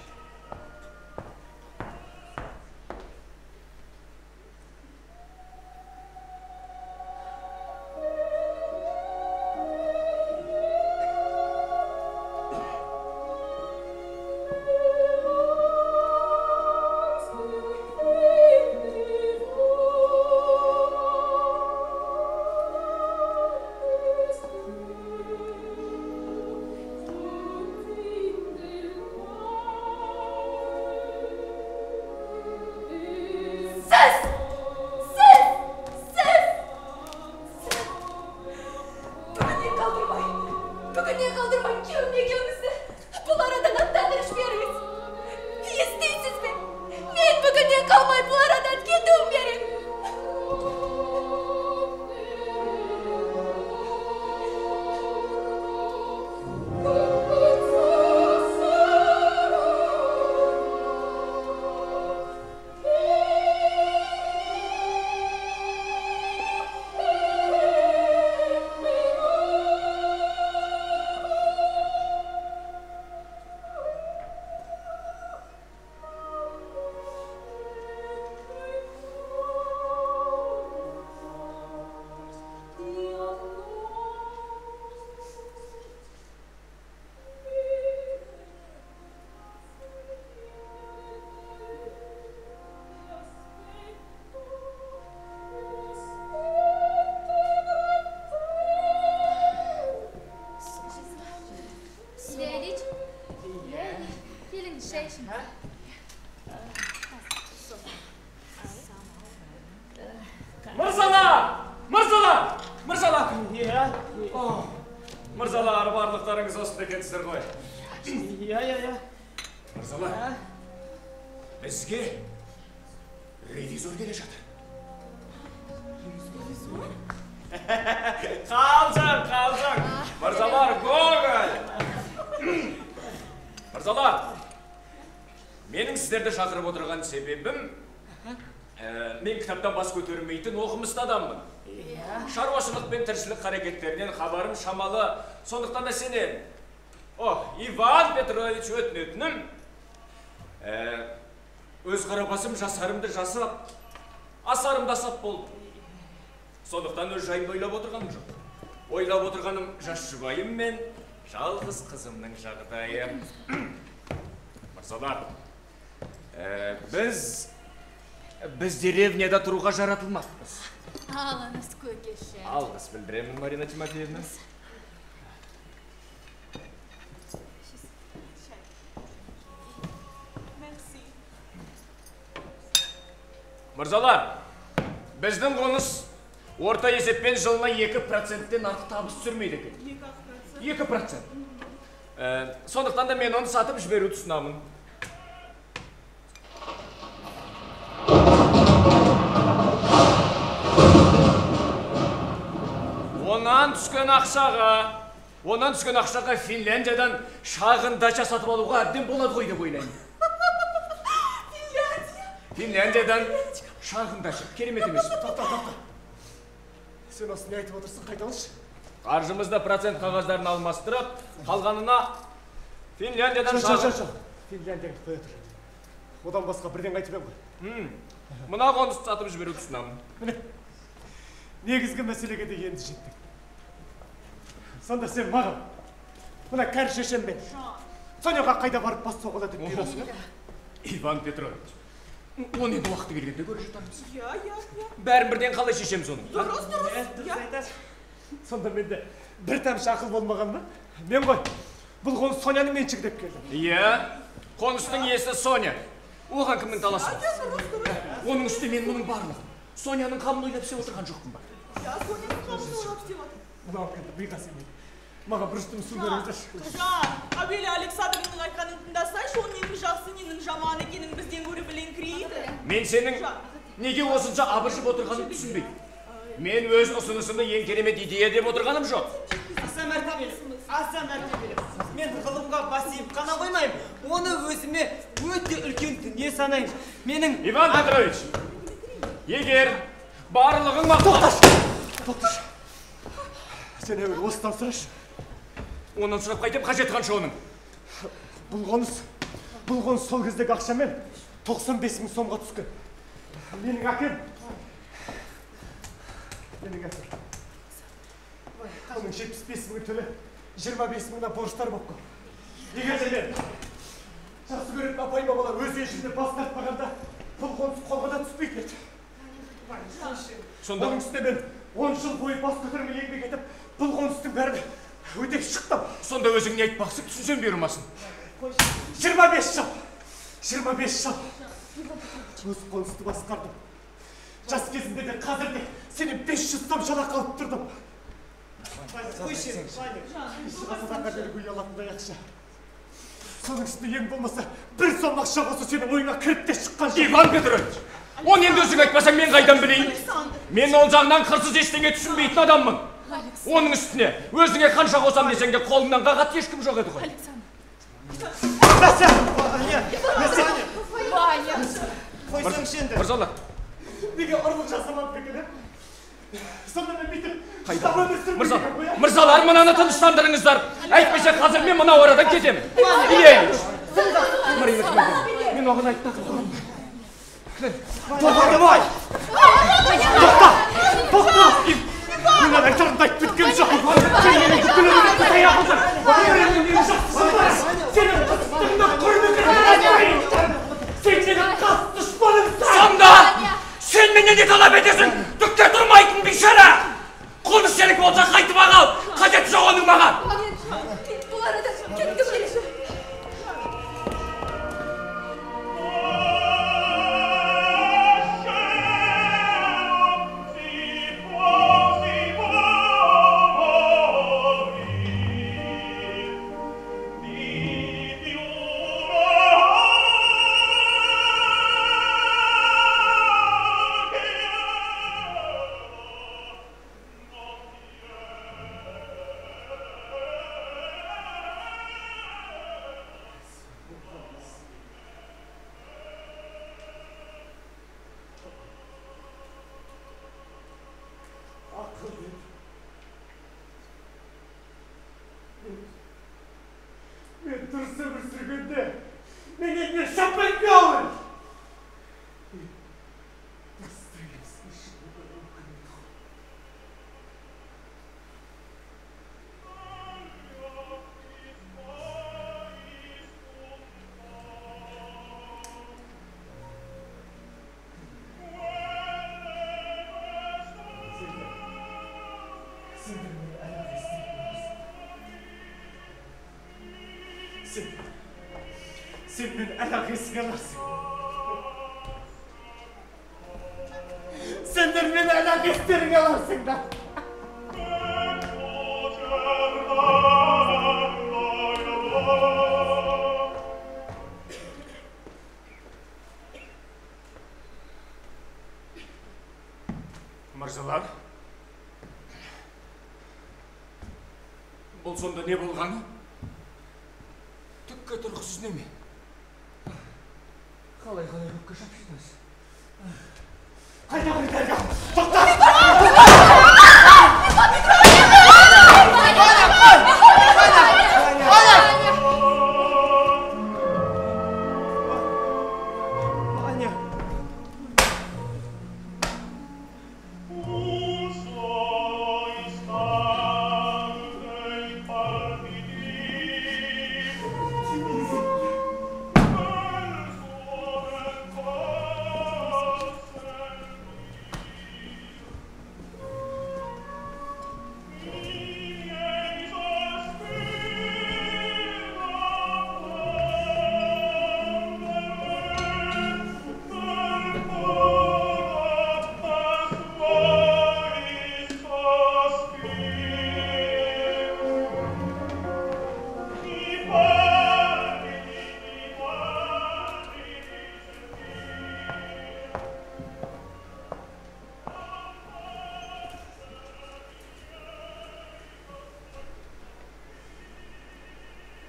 Иә. Мырзалар, барлықтарыңыз осында екенсіздер ғой. Иә, иә, иә. Мырзалар, бізге ревизор келе жатыр. Ревизор? Қалжың, қалжың. Мырзалар, Гоголь. Мырзалар, менің сіздерді шақырып отырған себебім, мен кітаптан бас көтермейтін оқымысты адаммын. Шаруашылық пен тіршілік қарекеттерінен хабарым шамалы, сондықтан да сенен. О, Иван Петрович, өтінетінім, өз қарабасым жасарымды жасап, асарымды асап болды. Сондықтан өз жайымды ойлап отырғаным жоқ. Ойлап отырғаным жас жұбайым мен жалғыз қызымның жағдайы. Мырзалар, біз деревняда тұруға жаратылмаппыз. Алыңыз, көкеші. Алғыс білдіремін, Марина Тимофеевна. Мырзалар, біздің қоныс орта есеппен жылына 2%-тен артық табыс түсірмейді екен. 2%. Сондықтан да мен оны сатып жіберуді ұсынамын. Онан түскен ақшаға Финляндиядан шағын дача сатып алуға әбден болады ғой деп ойлаймын. Финляндия? Финляндиядан шағын дача. Керемет емес пе? Тоқта, тоқта. Сен осы не айтып отырсың, қайталашы. Қаржымызда процент қағаздарын алмастырып, қалғанына Финляндиядан шағын... Жоқ, Финляндияны қоя тұр. Одан басқа бірдеңе айтып ем ғой. Мына қонысты сатып жіберуді ұсынамын. Міне, негізгі мәселеге де енді жеттік. Сонда сен маған, мына кәрі шешеммен, Соняға қайда барып бас соғыла деп бұйырасың? Иван Петрович, оны енді уақыты келгенде көре жатармыз. Иә, иә, иә. Бәрін бірден қалай шешеміз оны? Дұрыс, дұрыс. Сонда менде бір тамшы ақыл болмаған ба? Мен ғой, бұл қоныс Соняның меншігі деп келдім. Иә, қоныстың иесі Соня. Оған кімнің таласы бар? Оның үстіне мен мұның барлығын Соняның қамын ойлап істеп отырған жоқпын ба? Иә, Соняның қамын ойлап істеп отыр. Мынау кімді миға сенбейді. Маған бір жұтым су беріңіздерші. Жан, әуелі Александрның айтқанын тыңдасайшы, ол ненің жақсы, ненің жаман екенін бізден гөрі біліңкірейді. Мен сенің неге осынша абыржып отырғаныңды түсінбеймін. Мен өз ұсынысымды ең керемет идея деп отырғаным жоқ. Аса мәртебелі, аса мәртебелі. Мен ғылымға бас иіп қана қоймаймын. Оны өзіме өте үлкен дүние санаймын. Менің... Иван Петрович, егер барлығың мақұл... Тоқташы, тоқташы. Сен әуелі осыдан сұрашы. Онан сұрап қайтем, қажеті қанша оның? Бұл қоныс сол кездегі ақшамен 95 мың сомға түскен. Менің әкем оның 75 мыңы төле, 25 мыңына борыштар болып қалды. Егер де мен жақсы көретін апайым бабалар өз еншісіне бас тартпағанда, бұл қоныс қолға да түспейтін еді. Сонда оның үстіне мен 10 жыл бойы бас көтермей еңбек етіп, бұл қоныстың бәрін өтеп шықтым. Сонда өзің не айтпақсың, түсінсем бұйырмасын. 25 жыл, 25 жыл өз қонысты басқардым. Жас кезімде де қазір де сенен 500 сом жалақы алып тұрдым. Қойшы, садақа беруге ұялатындай ақша. Соның үстіне ең болмаса бір сом ақша болса сенің ойыңа кіріп те шыққан жоқ. Иван Петрович, оны енді өзің айтпасаң мен қайдан білейін? Мен ол жағынан қырсыз ештеңе түсінбейтін адаммын. Оның үстіне өзіңе қанша қосам десең де қолыңнан қағат ешкім жоқ еді ғой. Александр. Нәсә! Ваня! Қойсаңшы енді. Мырзалар. Неге ұрлық жасамадым екен, ә? Сонда мен бүйтіп ұстап өмір сүрмейді Мырзалар, екен ғой, ә? мырзалар, мынаны тыныштандырыңыздар. Әйтпесе қазір мен мынау арадан кетемін. Илья Ильич. Марина Тимофеевна, мен оған айттым. Тоқта! Тоқта! Тоқта! Мен айтарымды айтып біткем жоқ. Сен менің бүкіл өмірімді таяқ қылдың. Өмірімнің ең жақсысы бар. Сенің қыстығыңда құрмет. Сен менің қас дұшпанымсың. Сонда сен менен не талап етесің? Түкке тұрмайтын бейшара! Қоныс сенікі болса қайтып ағал, қажеті жоқ оның маған. Мен бұл арада кеткім келеді. Oh. Яков Петрович! Достоевский Сен мені әлі-ақ есіңе аларсың. Сендер мені әлі-ақ естеріңе аларсыңдар. Мырзалар, бұл сонда не болғаны? Түкке тұрғысыз неме? Қалай-қалай көкке шапшыдыңыз? Қайда қайда? Тоқта! Ваня!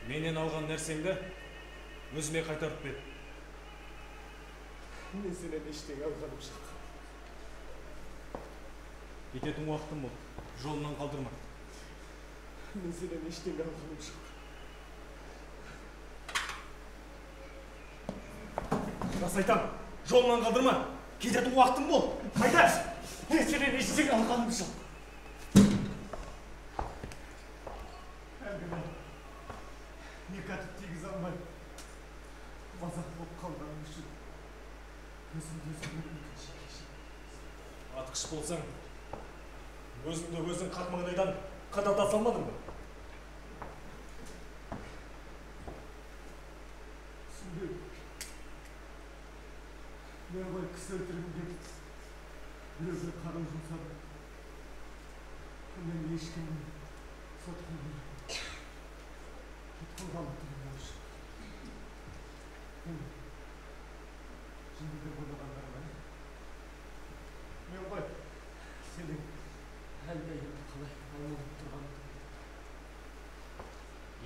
Менен алған нәрсеңді өзіме қайтарып бер. Мен сенен ештеңе алғаным жоқ. Кететін уақытым болды. Жолынан қалдырма. Мен сенен ештеңе алғаным жоқ. Рас айтам, жолынан қалдырма. Кететін уақытым болды. Қайта! Мен сенен ештеңе алғаным жоқ. Әлгіні некатып тигізе алмай, мазақ болып қалғаным үшін өзімді өзім өкінішке кешірім. Атқыш болсаң, өзіңді өзің қақ маңдайдан қадалта салмадың ба? Түсінбедім. Мен ғой кісі өлтіргім келіп, біреуге қару жұмсадым. Мен ешкімнің сотқа бермедім. Тұтқынға алып үшін. Мен жынды деп ойлағандар ма? Мен ғой сенің әлгі әйелді қалай аймалап тұрғаныңды білдім.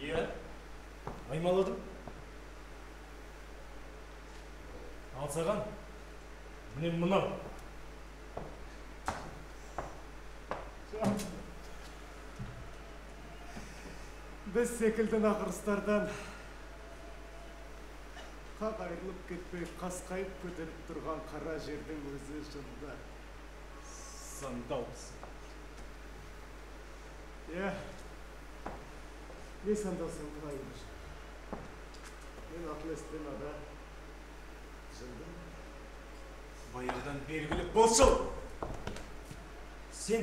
Иә, аймаладым. Ал саған міне мынау. Біз секілді нақұрыстардан қақ айырылып кетпей қасқайып көтеріп тұрған қара жердің өзі жынды. Сандалпысың. Иә, мен сандалсам айыбы жоқ. Мен ақыл естен ада жынды. Баяғыдан белгілі былшыл. Сен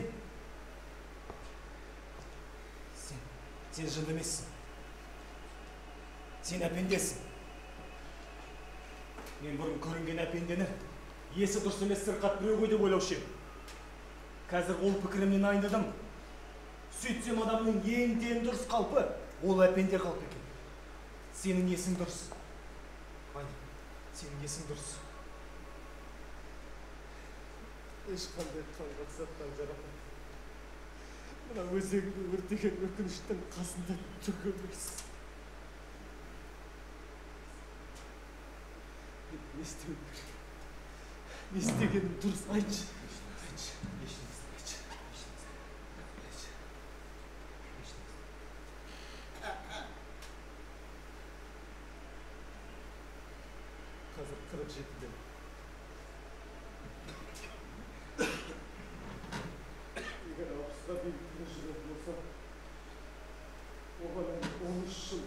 жынды емессің. Сен әпендесің. Мен бұрын көрінген әпендені есі дұрыс емес сырқат біреу ғой деп ойлаушы едім. Қазір ол пікірімнен айныдым. Сөйтсем адамның ең ден дұрыс қалпы ол әпенде қалпы екен. Сенің есің дұрыс. Ваня, сенің есің дұрыс. Ешқандай қанғат заттан жарақат. Мына өзегімді өртеген өкініштің қасында түк емес. Не істеуім керек? Не істегенім дұрыс? Айтшы. Айтшы. Айтшы. Айтшы. 47-де. Егер 60-ға дейін тірі жүретін болсам, оған әлі 13 жыл.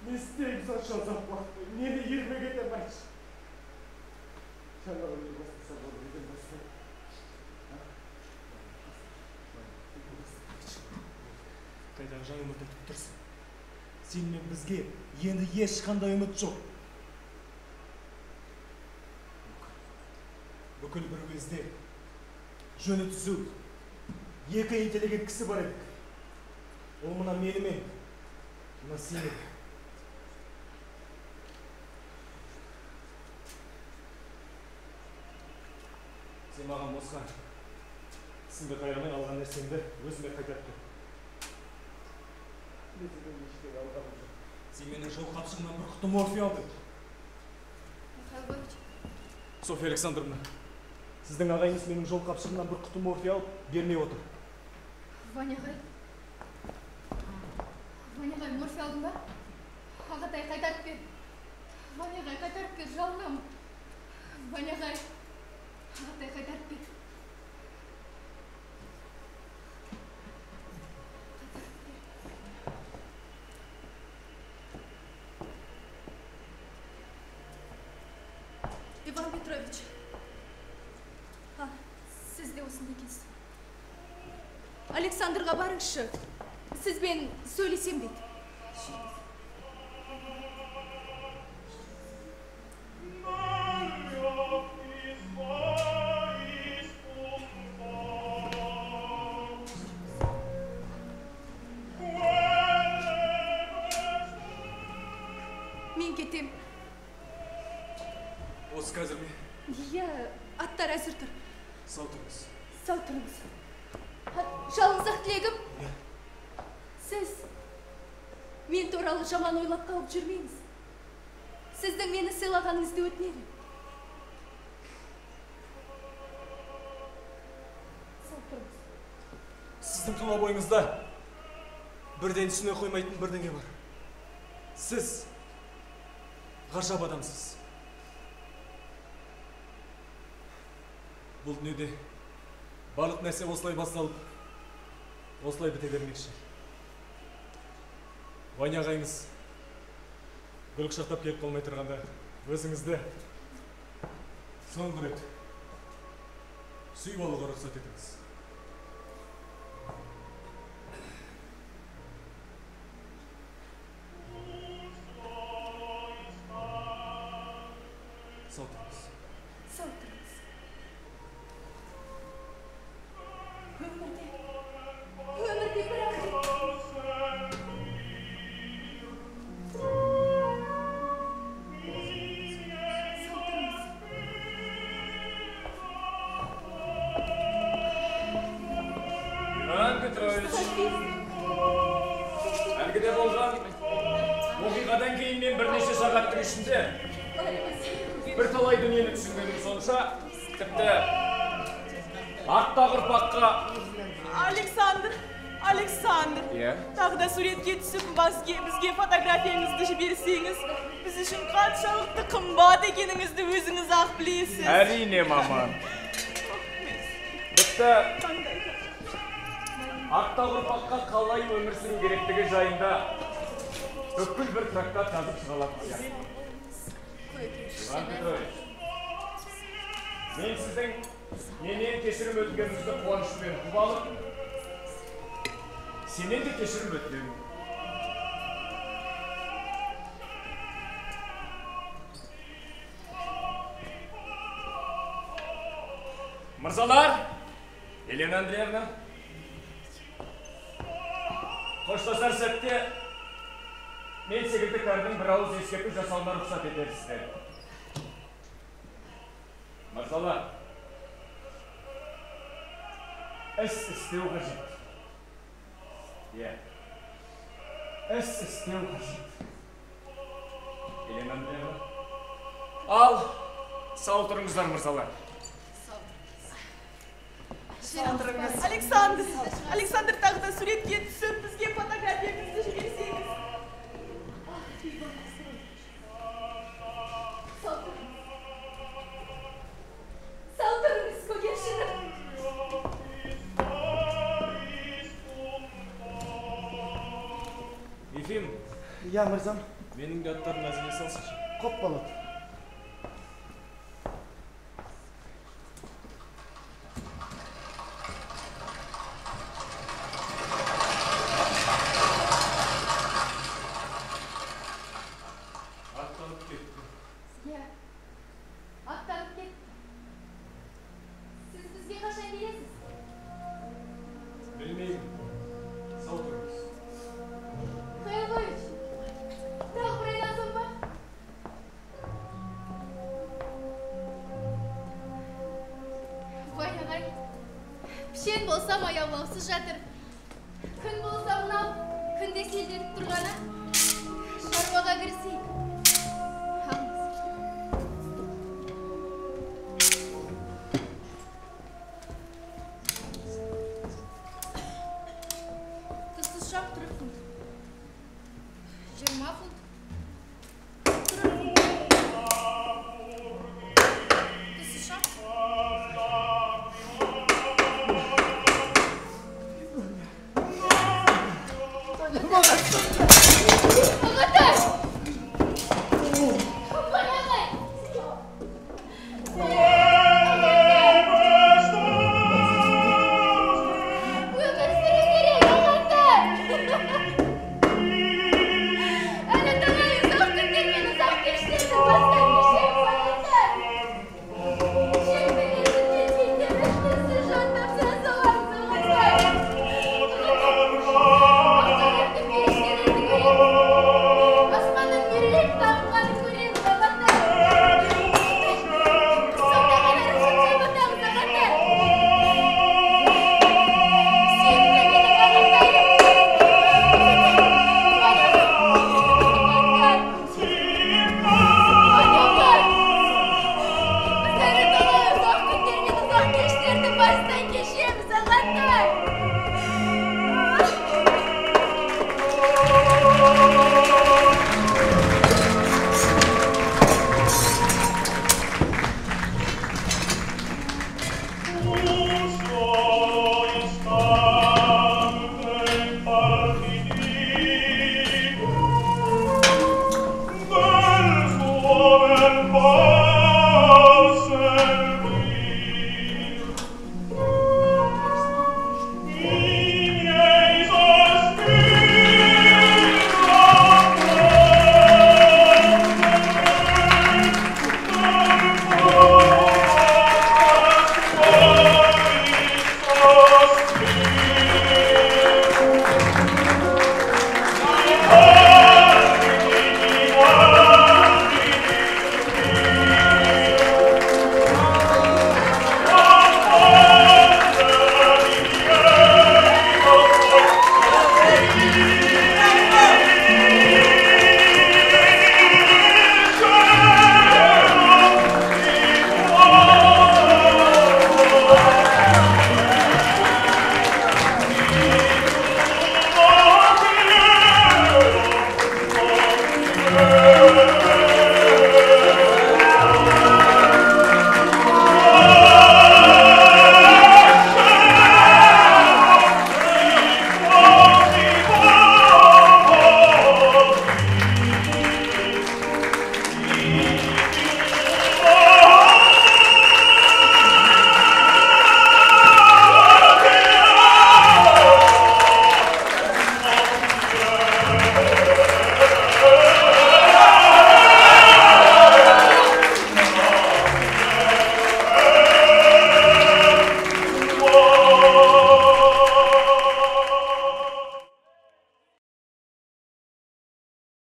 Не істеймін сонша ұзақ уақыт бойы? Нені ермек етемін айтшы? Жаңағы не бастаса болды, неден бастаймын? Қайдағы жаңа үміт айтып тұрсың? Сенімен бізге енді ешқандай үміт жоқ. Бүкіл бір уезде жөні түзу екі интеллигент кісі бар едік. Ол мына менімен, мына сенімен. Сен маған босқа тісіңді қайрамай алған нәрсеңді өзіме қайтарып бер. Мен сенен ештеңе алғаным жоқ. Сен менің жол қапшығымнан бір құты морфий алдың. Михаил Львович. Софья Александровна, сіздің ағайыңыз менің жол қапшығымнан бір құты морфий алып бермей отыр. Ваня ағай. Ваня ағай, морфий алдың ба? Ағатай, қайтарып бер. Ваня ағай, қайтарып бер, жалынамын. Ваня ағай, ағатай, қайтарып бер. Иван Петрович, сіз де осында екенсіз. Александрға барыңызшы, сізбен сөйлесем дейді. Мен кетем. Осы қазір ме? Иә, аттар әзір тұр. Сау тұрыңыз. Сау тұрыңыз. Жалғыз-ақ тілегім. Сіз мен туралы жаман ойлап қалып жүрмеңіз. Сіздің мені сыйлағаныңызды өтінемін. Сау тұрыңыз. Сіздің тұла бойыңызда бірден түсіне қоймайтын бірдеңе бар. Сіз ғажап адамсыз. Бұл дүниеде барлық нәрсе осылай басталып, осылай біте бермекші. Ваня ағайыңыз гүл құшақтап келіп қалмай тұрғанда өзіңізді соңғы рет сүйіп алуға рұқсат етіңіз. Сау тұрыңыз. Сау тұрыңыз. Өмірде, өмірде бір-ақ рет. Сау тұрыңыз. Иван Петрович, әлгіде болған оқиғадан кейін мен бірнеше сағаттың ішінде бірталай дүниені түсінгенім сонша, тіпті арттағы ұрпаққа. Александр, Александр, Иә? Тағы да суретке түсіп бізге фотографияңызды жіберсеңіз, біз үшін қаншалықты қымбат екеніңізді өзіңіз ақ білесіз. Әрине, мама. Тіпті арттағы ұрпаққа қалай өмір сүру керектігі жайында бүкіл бір трактат жазып шыға алатын сияқты. Иван Петрович, мен сіздің менен кешірім өтінгеніңізді қуанышпен құп алып, сенен де кешірім өтінемін. Мырзалар, Елена Андреевна, қоштасар сәтте мен секілді кәрдің бір ауыз ескерту жасауына рұқсат етерсіздер. Мырзалар, іс істеу қажет. Иә, іс істеу қажет. Елена Андреевна. Ал, сау тұрыңыздар, мырзалар. Сау тұрыңыз. Александр, Александр, тағы да суретке түсіп, бізге фотографияңызды Иә, мырзам. Менің де аттарымды әзірлей салсыншы. Құп болады. Аттанып кетті. Иә, аттанып кетті. Сіз бізге қашан келесіз? Білмеймін. Сау тұрыңыз. Хайлович, тағы бір айдан соң ба? Вай ағай, пішен болса маяулаусыз жатыр. Күн болса мынау, күнде селдетіп тұрғаны. Шаруаға кірісейік.